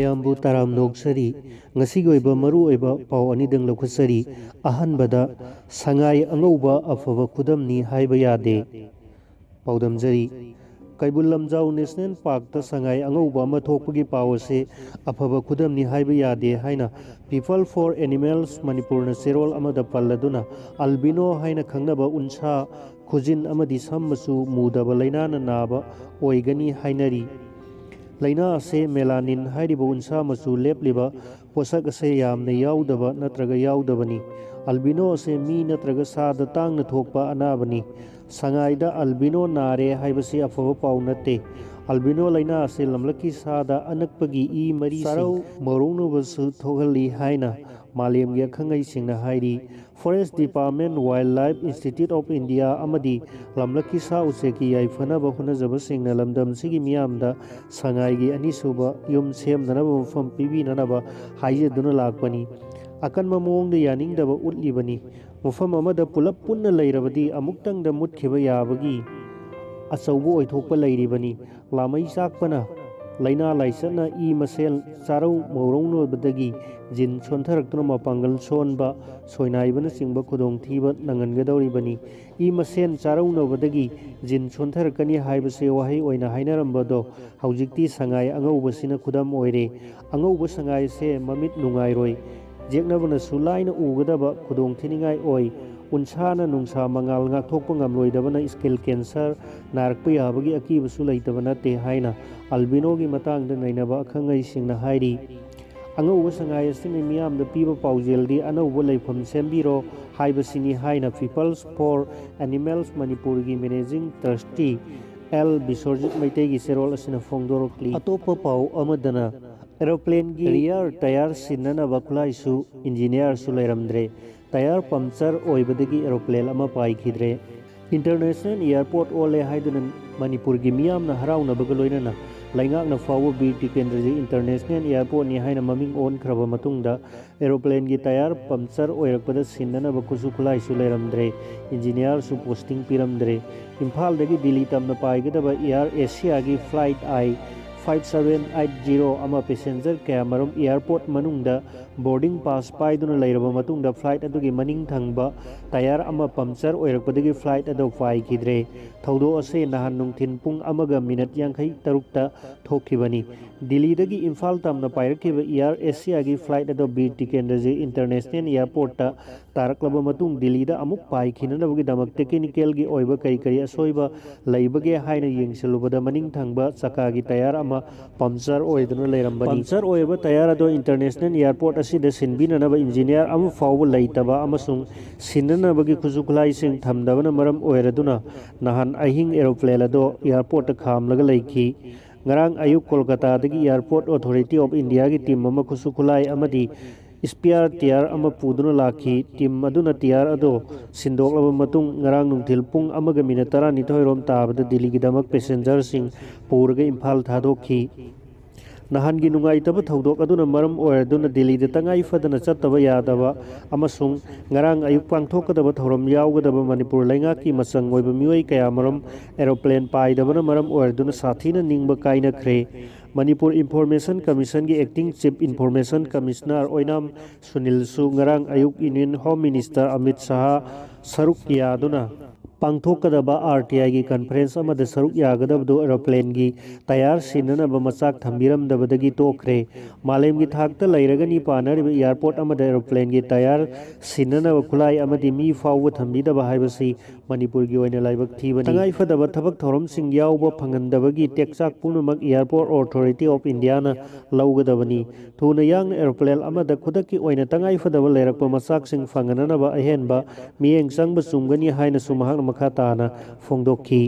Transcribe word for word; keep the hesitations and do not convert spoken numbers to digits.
ꯃꯌꯥꯝꯕꯨ ꯇꯔꯥꯝ ꯅꯣꯛꯆꯔꯤ꯫ ꯉꯁꯤꯒꯤ ꯑꯣꯏꯕ ꯃꯔꯨ ꯑꯣꯏꯕ ꯄꯥꯎ ꯑꯅꯤꯗꯪ ꯂꯧꯈꯠꯆꯔꯤ꯫ ꯑꯍꯥꯟꯕꯗ, ꯁꯉꯥꯏ ꯑꯉꯧꯕ ꯑꯐꯕ ꯈꯨꯗꯝꯅꯤ ꯍꯥꯏꯕ ꯌꯥꯗꯦ꯫ ꯄꯥꯎꯗꯝꯖꯔꯤ꯫ ꯀꯩꯕꯨꯜ ꯂꯝꯖꯥꯎ ꯅꯦꯁꯅꯦꯜ ꯄꯥꯔꯛꯇ ꯁꯉꯥꯏ ꯑꯉꯧꯕ ꯑꯃ ꯊꯣꯛꯄꯒꯤ ꯄꯥꯎ ꯑꯁꯤ ꯑꯐꯕ ꯈꯨꯗꯝꯅꯤ ꯍꯥꯏꯕ ꯌꯥꯗꯦ ꯍꯥꯏꯅ People for Animals ꯃꯅꯤꯄꯨꯔꯅ ꯆꯦꯔꯣꯜ ꯑꯃꯗ ꯄꯜꯂꯗꯨꯅ, ꯑꯜꯕꯤꯅꯣ ꯍꯥꯏꯅ ꯈꯪꯅꯕ ꯎꯟꯁꯥ, ꯈꯨꯖꯤꯟ ꯑꯃꯗꯤ ꯁꯝ ꯃꯆꯨ ꯃꯨꯗꯕ ꯂꯥꯏꯅꯥꯅ ꯅꯥꯕ ꯑꯣꯏꯒꯅꯤ ꯍꯥꯏꯅꯔꯤ꯫ ꯂꯥꯏꯅꯥ ꯑꯁꯤ ꯃꯦꯂꯥꯅꯤꯟ ꯍꯥꯏꯔꯤꯕ ꯎꯟꯁꯥ ꯃꯆꯨ ꯂꯦꯞꯂꯤꯕ ꯄꯣꯠꯁꯛ ꯑꯁꯤ ꯌꯥꯝꯅ ꯌꯥꯎꯗꯕ ꯅꯠꯇ꯭ꯔꯒ ꯌꯥꯎꯗꯕꯅꯤ꯫ ꯑꯜꯕꯤꯅꯣ ꯑꯁꯤ ꯃꯤ ꯅꯠꯇ꯭ꯔꯒ ꯁꯥꯗ ꯇꯥꯡꯅ ꯊꯣꯛꯄ ꯑꯅꯥꯕꯅꯤ꯫ ꯁꯉꯥꯏꯗ ꯑꯜꯕꯤꯅꯣ ꯅꯥꯔꯦ ꯍꯥꯏꯕꯁꯤ ꯑꯐꯕ ꯄꯥꯎ ꯅꯠꯇꯦ꯫ ꯑꯜꯕꯤꯅꯣ ꯂꯥꯏꯅꯥ ꯑꯁꯤ ꯂꯝꯂꯛꯀꯤ ꯁꯥꯗ ꯑꯅꯛꯄꯒꯤ ꯏ ꯃꯔꯤꯁꯤꯡ, ꯆꯥꯔꯧ ꯃꯧꯔꯧꯅꯕꯁꯨ ꯊꯣꯛꯍꯜꯂꯤ ꯍꯥꯏꯅ ꯃꯥꯂꯦꯝꯒꯤ ꯑꯈꯪ ꯑꯍꯩꯁꯤꯡꯅ ꯍꯥꯏꯔꯤ꯫ Forest Department, Wildlife Institute of India ꯑꯃꯗꯤ ꯂꯝꯂꯛꯀꯤ ꯁꯥ ꯎꯆꯦꯛꯀꯤ ꯌꯥꯏꯐꯅꯕ ꯍꯣꯠꯅꯖꯕꯁꯤꯡꯅ ꯂꯝꯗꯝꯁꯤꯒꯤ ꯃꯤꯌꯥꯝꯗ ꯁꯉꯥꯏꯒꯤ ꯑꯅꯤꯁꯨꯕ ꯌꯨꯝ ꯁꯦꯝꯅꯅꯕ ꯃꯐꯝ ꯄꯤꯕꯤꯅꯅꯕ ꯍꯥꯏꯖꯗꯨꯅ ꯂꯥꯛꯄꯅꯤ꯫ ꯑꯀꯟꯕ ꯃꯑꯣꯡꯗ ꯌꯥꯅꯤꯡꯗꯕ ꯎꯠꯂꯤꯕꯅꯤ꯫ ꯃꯐꯝ ꯑꯃꯗ ꯄꯨꯂꯞ ꯄꯨꯟꯅ ꯂꯩꯔꯕꯗꯤ ꯑꯃꯨꯛꯇꯪꯗ ꯃꯨꯠꯈꯤꯕ ꯌꯥꯕꯒꯤ ꯑꯆꯧꯕ ꯑꯣꯏꯊꯣꯛꯄ ꯂꯩꯔꯤꯕꯅꯤ꯫ ꯂꯥꯃꯩ ꯆꯥꯛꯄꯅ ꯂꯥꯏꯅꯥ ꯂꯥꯏꯆꯠꯅ ꯏ ꯃꯁꯦꯜ ꯆꯥꯔꯧ ꯃꯧꯔꯧꯅꯕꯗꯒꯤ ꯖꯤꯟ ꯁꯣꯟꯊꯔꯛꯇꯨꯅ ꯃꯄꯥꯡꯒꯜ ꯁꯣꯟꯕ, ꯁꯣꯏꯅꯥꯏꯕꯅꯆꯤꯡꯕ ꯈꯨꯗꯣꯡꯊꯤꯕ ꯅꯪꯍꯟꯒꯗꯧꯔꯤꯕꯅꯤ꯫ ꯏ ꯃꯁꯦꯜ ꯆꯥꯔꯧꯅꯕꯗꯒꯤ ꯖꯤꯟ ꯁꯣꯟꯊꯔꯛꯀꯅꯤ ꯍꯥꯏꯕꯁꯤ ꯋꯥꯍꯩ ꯑꯣꯏꯅ ꯍꯥꯏꯅꯔꯝꯕꯗꯣ ꯍꯧꯖꯤꯛꯇꯤ ꯁꯉꯥꯏ ꯑꯉꯧꯕꯁꯤꯅ ꯈꯨꯗꯝ ꯑꯣꯏꯔꯦ꯫ ꯑꯉꯧꯕ ꯁꯉꯥꯏ ꯑꯁꯦ ꯃꯃꯤꯠ ꯅꯨꯡꯉꯥꯏꯔꯣꯏ꯫ ꯌꯦꯛꯅꯕꯅꯁꯨ ꯂꯥꯏꯅ ꯎꯒꯗꯕ ꯈꯨꯗꯣꯡꯊꯤꯅꯤꯡꯉꯥꯏ ꯑꯣꯏ꯫ ꯎꯟꯁꯥꯅ ꯅꯨꯡꯁꯥ ꯃꯉꯥꯜ ꯉꯥꯛꯊꯣꯛꯄ ꯉꯝꯂꯣꯏꯗꯕꯅ skin cancer ꯅꯥꯔꯛꯄ ꯌꯥꯕꯒꯤ ꯑꯀꯤꯕꯁꯨ ꯂꯩꯇꯕ ꯅꯠꯇꯦ ꯍꯥꯏꯅ ꯑꯜꯕꯤꯅꯣꯒꯤ ꯃꯇꯥꯡꯗ ꯅꯩꯅꯕ ꯑꯈꯪ ꯑꯍꯩꯁꯤꯡꯅ ꯍꯥꯏꯔꯤ꯫ ꯑꯉꯧꯕ ꯁꯉꯥꯏ ꯑꯁꯤꯅ ꯃꯤꯌꯥꯝꯗ ꯄꯤꯕ ꯄꯥꯎꯖꯦꯜꯗꯤ ꯑꯅꯧꯕ ꯂꯩꯐꯝ ꯁꯦꯝꯕꯤꯔꯣ ꯍꯥꯏꯕꯁꯤꯅꯤ ꯍꯥꯏꯅ Peoples for Animals ꯃꯅꯤꯄꯨꯔꯒꯤ Managing Trustee ꯑꯦꯜ ꯕꯤꯁ꯭ꯋꯔꯖꯤꯠ ꯃꯩꯇꯩꯒꯤ ꯆꯦꯔꯣꯜ ꯑꯁꯤꯅ ꯐꯣꯡꯗꯣꯔꯛꯂꯤ꯫ ꯑꯇꯣꯞꯄ ꯄꯥꯎ ꯑꯃꯗꯅ, aeroplaneꯒꯤ rear tyre ꯁꯤꯟꯅꯅꯕ ꯈꯨꯠꯂꯥꯏꯁꯨ, engineerꯁꯨ ꯂꯩꯔꯝꯗ꯭ꯔꯦ꯫ Tyre puncture ꯑꯣꯏꯕꯗꯒꯤ aeroplane ꯑꯃ ꯄꯥꯏꯈꯤꯗ꯭ꯔꯦ꯫ International airport ꯑꯣꯜꯂꯦ ꯍꯥꯏꯗꯨꯅ ꯃꯅꯤꯄꯨꯔꯒꯤ ꯃꯤꯌꯥꯝꯅ ꯍꯔꯥꯎꯅꯕꯒ ꯂꯣꯏꯅꯅ ꯂꯩꯉꯥꯛꯅ ꯐꯥꯎꯕ ꯕꯤꯔ ꯇꯤꯀꯦꯟꯗ꯭ꯔꯖꯤ international airportꯅꯤ ꯍꯥꯏꯅ ꯃꯃꯤꯡ ꯑꯣꯟꯈ꯭ꯔꯕ ꯃꯇꯨꯡꯗ, aeroplaneꯒꯤ tyre puncture ꯑꯣꯏꯔꯛꯄꯗ ꯁꯤꯟꯅꯅꯕ ꯈꯨꯠꯁꯨ ꯈꯨꯠꯂꯥꯏꯁꯨ ꯂꯩꯔꯝꯗ꯭ꯔꯦ, engineerꯁꯨ posting ꯄꯤꯔꯝꯗ꯭ꯔꯦ꯫ ꯏꯝꯐꯥꯜꯗꯒꯤ ꯗꯤꯜꯂꯤ ꯇꯝꯅ ꯄꯥꯏꯒꯗꯕ Air Asiaꯒꯤ flight I five seven eight zero ꯑꯃ ꯄꯦꯁꯦꯟꯖꯔ ꯀꯌꯥꯃꯔꯨꯝ ꯑꯦꯌꯥꯔꯄꯣꯔꯠ ꯃꯅꯨꯡꯗ ꯕꯣꯔꯗꯤꯡ ꯄꯥꯁ ꯄꯥꯏꯗꯨꯅ ꯂꯩꯔꯕ ꯃꯇꯨꯡꯗ ꯐ꯭ꯂꯥꯏꯠ ꯑꯗꯨꯒꯤ ꯃꯅꯤꯡ ꯊꯪꯕ ꯇꯌꯥꯔ ꯑꯃ ꯄꯝꯆꯔ ꯑꯣꯏꯔꯛꯄꯗꯒꯤ ꯐ꯭ꯂꯥꯏꯠ ꯑꯗꯨ ꯄꯥꯏꯈꯤꯗ꯭ꯔꯦ꯫ ꯊꯧꯗꯣꯛ ꯑꯁꯤ ꯅꯍꯥꯟ ꯅꯨꯡꯊꯤꯜ ꯄꯨꯡ ꯑꯃꯒ ꯃꯤꯅꯠ ꯌꯥꯡꯈꯩ ꯇꯔꯨꯛꯇ ꯊꯣꯛꯈꯤꯕꯅꯤ꯫ ꯗꯤꯜꯂꯤꯗꯒꯤ ꯏꯝꯐꯥꯜ ꯇꯝꯅ ꯄꯥꯏꯔꯛꯈꯤꯕ ꯑꯦꯌꯥꯔ ꯑꯦꯁꯤꯌꯥꯒꯤ ꯐ꯭ꯂꯥꯏꯠ ꯑꯗꯨ ꯕꯤꯔ ꯇꯤꯀꯦꯟꯗ꯭ꯔꯖꯤ ꯏꯟꯇꯔꯅꯦꯁꯅꯦꯜ ꯑꯦꯌꯥꯔꯄꯣꯔꯠꯇ ꯇꯥꯔꯛꯂꯕ ꯃꯇꯨꯡ ꯗꯤꯜꯂꯤꯗ ꯑꯃꯨꯛ ꯄꯥꯏꯈꯤꯅꯅꯕꯒꯤꯗꯃꯛ ꯇꯦꯛꯅꯤꯀꯦꯜꯒꯤ ꯑꯣꯏꯕ ꯀꯔꯤ ꯀꯔꯤ ꯑꯁꯣꯏꯕ ꯂꯩꯕꯒꯦ ꯍꯥꯏꯅ ꯌꯦꯡꯁꯤꯜꯂꯨꯕꯗ ꯃꯅꯤꯡ ꯊꯪꯕ ꯆꯀꯥꯒꯤ ꯇꯌꯥꯔ ꯑꯃ ꯄꯝꯆꯔ ꯑꯣꯏꯗꯨꯅ ꯂꯩꯔꯝꯕꯅꯤ꯫ ꯄꯝꯆꯔ ꯑꯣꯏꯔꯕ ꯇꯌꯥꯔ ꯑꯗꯨ ꯏꯟꯇꯔꯅꯦꯁꯅꯦꯜ ꯑꯦꯌꯥꯔꯄꯣꯔꯠ ꯑꯁꯤꯗ ꯁꯤꯟꯕꯤꯅꯅꯕ ꯏꯟꯖꯤꯅꯤꯌꯥꯔ ꯑꯃ ꯐꯥꯎꯕ ꯂꯩꯇꯕ ꯑꯃꯁꯨꯡ ꯁꯤꯟꯅꯅꯕꯒꯤ ꯈꯨꯠꯁꯨ ꯈꯨꯠꯂꯥꯏꯁꯤꯡ ꯊꯝꯗꯕꯅ ꯃꯔꯝ ꯑꯣꯏꯔꯗꯨꯅ ꯅꯍꯥꯟ ꯑꯍꯤꯡ ꯑꯦꯔꯣꯄ꯭ꯂꯦꯟ ꯑꯗꯨ ꯑꯦꯌꯥꯔꯄꯣꯔꯠꯇ ꯈꯥꯝꯂꯒ ꯂꯩꯈꯤ꯫ ꯉꯔꯥꯡ ꯑꯌꯨꯛ ꯀꯣꯜꯀꯇꯥꯗꯒꯤ ꯑꯦꯌꯥꯔꯄꯣꯔꯠ ꯑꯣꯊꯣꯔꯤꯇꯤ ꯑꯣꯐ ꯏꯟꯗꯤꯌꯥꯒꯤ ꯇꯤꯝ ꯑꯃ ꯈꯨꯠꯁꯨ ꯈꯨꯠꯂꯥꯏ ꯑꯃꯗꯤ ꯏꯁꯄꯤꯌꯥꯔ ꯇꯤꯌꯥꯔ ꯑꯃ ꯄꯨꯗꯨꯅ ꯂꯥꯛꯈꯤ꯫ ꯇꯤꯝ ꯑꯗꯨꯅ ꯇꯤꯌꯥꯔ ꯑꯗꯨ ꯁꯤꯟꯗꯣꯛꯂꯕ ꯃꯇꯨꯡ ꯉꯔꯥꯡ ꯅꯨꯡꯊꯤꯜ ꯄꯨꯡ ꯑꯃꯒ ꯃꯤꯅꯠ ꯇꯔꯥꯅꯤꯊꯣꯏ ꯔꯣꯝ ꯇꯥꯕꯗ ꯗꯤꯜꯂꯤꯒꯤꯗꯃꯛ ꯄꯦꯁꯦꯟꯖꯔꯁꯤꯡ ꯄꯨꯔꯒ ꯏꯝꯐꯥꯜ ꯊꯥꯗꯣꯛꯈꯤ꯫ ꯅꯍꯥꯟꯒꯤ ꯅꯨꯡꯉꯥꯏꯇꯕ ꯊꯧꯗꯣꯛ ꯑꯗꯨꯅ ꯃꯔꯝ ꯑꯣꯏꯔꯗꯨꯅ ꯗꯤꯜꯂꯤꯗ ꯇꯉꯥꯏ ꯐꯗꯅ ꯆꯠꯇꯕ ꯌꯥꯗꯕ ꯑꯃꯁꯨꯡ ꯉꯔꯥꯡ ꯑꯌꯨꯛ ꯄꯥꯡꯊꯣꯛꯀꯗꯕ ꯊꯧꯔꯝ ꯌꯥꯎꯒꯗꯕ ꯃꯅꯤꯄꯨꯔ ꯂꯩꯉꯥꯛꯀꯤ ꯃꯆꯪ ꯑꯣꯏꯕ ꯃꯤꯑꯣꯏ ꯀꯌꯥꯃꯔꯨꯝ ꯑꯦꯔꯣꯄ꯭ꯂꯦꯟ ꯄꯥꯏꯗꯕꯅ ꯃꯔꯝ ꯑꯣꯏꯔꯗꯨꯅ ꯁꯥꯊꯤꯅ ꯅꯤꯡꯕ ꯀꯥꯏꯅꯈ꯭ꯔꯦ꯫ ꯃꯅꯤꯄꯨꯔ ꯏꯟꯐꯣꯔꯃꯦꯁꯟ ꯀꯃꯤꯁꯟꯒꯤ acting chief information commissioner Oinam ꯁꯨꯅꯤꯜꯁꯨ ꯉꯔꯥꯡ ꯑꯌꯨꯛ union home minister Amit Shah ꯁꯔꯨꯛ ꯌꯥꯗꯨꯅ ꯄꯥꯡꯊꯣꯛꯀꯗꯕ ꯑꯥꯔ ꯇꯤ ꯑꯥꯏꯒꯤ ꯀꯟꯐꯔꯦꯟꯁ ꯑꯃꯗ ꯁꯔꯨꯛ ꯌꯥꯒꯗꯕꯗꯨ ꯑꯦꯔꯣꯄ꯭ꯂꯦꯟꯒꯤ ꯇꯌꯥꯔ ꯁꯤꯟꯅꯅꯕ ꯃꯆꯥꯛ ꯊꯝꯕꯤꯔꯝꯗꯕꯗꯒꯤ ꯇꯣꯛꯈ꯭ꯔꯦ꯫ ꯃꯥꯂꯦꯝꯒꯤ ꯊꯥꯛꯇ ꯂꯩꯔꯒꯅꯤ ꯄꯥꯅꯔꯤꯕ ꯑꯦꯌꯥꯔꯄꯣꯔꯠ ꯑꯃꯗ ꯑꯦꯔꯣꯄ꯭ꯂꯦꯟꯒꯤ ꯇꯌꯥꯔ ꯁꯤꯟꯅꯅꯕ ꯈꯨꯠꯂꯥꯏ ꯑꯃꯗꯤ ꯃꯤ ꯐꯥꯎꯕ ꯊꯝꯕꯤꯗꯕ ꯍꯥꯏꯕꯁꯤ ꯃꯅꯤꯄꯨꯔꯒꯤ ꯑꯣꯏꯅ ꯂꯥꯏꯕꯛ ꯊꯤꯕꯅꯤ꯫ ꯇꯉꯥꯏꯐꯗꯕ ꯊꯕꯛ ꯊꯧꯔꯝꯁꯤꯡ ꯌꯥꯎꯕ ꯐꯪꯍꯟꯗꯕꯒꯤ ꯇꯦꯛꯆꯥꯛ ꯄꯨꯝꯅꯃꯛ ꯑꯦꯌꯥꯔꯄꯣꯔꯠ ꯑꯣꯊꯣꯔꯤꯇꯤ ꯑꯣꯐ ꯏꯟꯗꯤꯌꯥꯅ ꯂꯧꯒꯗꯕꯅꯤ꯫ ꯊꯨꯅ ꯌꯥꯡꯅ ꯑꯦꯔꯣꯄ꯭ꯂꯦꯟ ꯑꯃꯗ ꯈꯨꯗꯛꯀꯤ ꯑꯣꯏꯅ ꯇꯉꯥꯏꯐꯗꯕ ꯂꯩꯔꯛꯄ ꯃꯆꯥꯛꯁꯤꯡ ꯐꯪꯍꯟꯅꯅꯕ ꯑꯍꯦꯟꯕ ꯃꯤꯠꯌꯦꯡ ꯆꯪꯕ ꯆꯨꯝꯒꯅꯤ ꯍꯥꯏꯅꯁꯨ ꯃꯍꯥꯛꯅ ꯃꯈꯥ ꯇꯥꯅ ꯐꯣꯡꯗꯣꯛꯈꯤ꯫